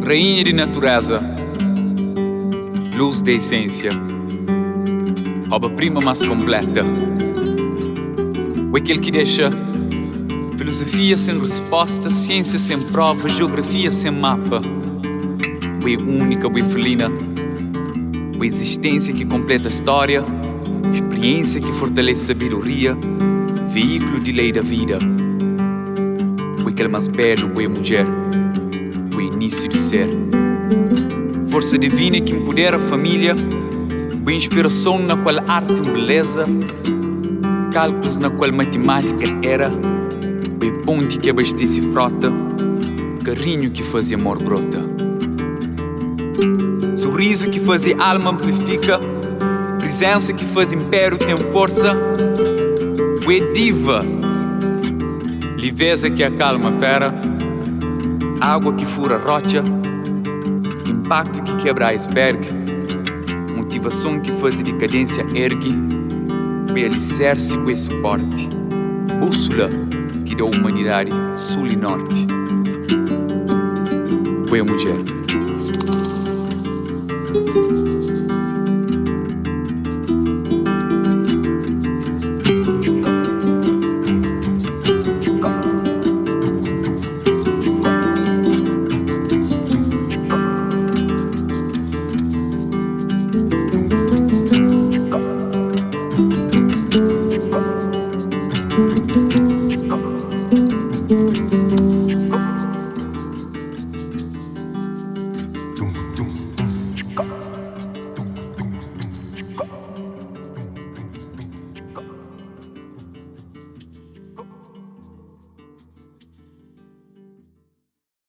Rainha di natureza, luz di esensia, obra-prima más konpleta. Bu é kel ki dexa filozofia sen risposta, siensia sen prova, jeografia sen mapa. Bu é únika, bu é felina, bu é izistensia ki konpleta stória, spriensia ki fortalese sabedoria, veíkulu di lei da vida. Bu é kel más belu, bu é mudjer, bu é inísiu di ser. Forsa divina ki npudera família, bu é inspirason na kual arti nbeleza, kálkulus na kual matimátika era, bu é ponti ki abastese frota, karinhu ki faze amor brota. Surizu ki faze alma anplifika, prizensa ki faze inpériu ten forsa, bu é diva. Liveza ki akalma fera, agua ki fura rotxa, inpaktu ki kebra iceberg, motivason ki faze dikadensia ergi, bu é alisersi, bu é suporti, búsula ki da umanidadi sul i norti. Bu é mudjer.